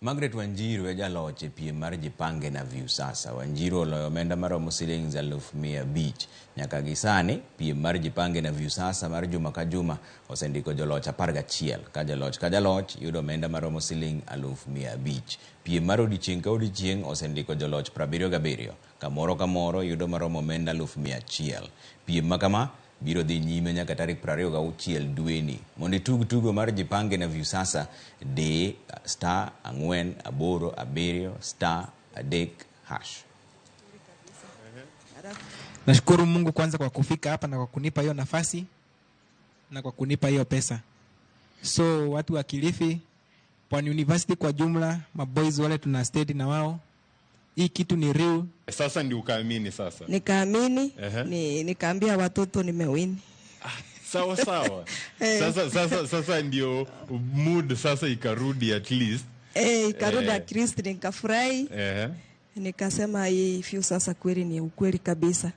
Margaret Wanjiru e jaloch e piem mar Jipange na Viusasa. Wanjiru oloyo omenda maromo silings 500,000. Nyaka gi sani, piem mar Jipange na Viusasa mar juma ka juma osendiko joloch 11, ka jaloch ka jaloch yudo omenda maromo siling 500,000. Piem mar odiechieng' ka odiechieng' osendiko joloch 77, ka moro ka moro yudo maromo omenda 100,000. Piem ma kama biro dhi nyime nyaka tarik 26 dweni. Mondo itug tugo mar Jipange na Viusasa, di *487*3#. Nashukuru Mungu kwanza kwa kufika hapa na kwa kunipa hiyo nafasi na kwa kunipa hiyo pesa. So watu wa Kilifi, Pwani University kwa jumla, maboys wale tuna steady na wao. Hii kitu ni real. Sasa ndio ukaamini sasa. Nikaamini, Ehe. nikaambia watoto nimewin. Sawa sawa. Sasa ndio mood sasa ikarudi at least. Ikarudi at least nikafurahi. Nikasema hii Viusasa kweli ni ukweli kabisa.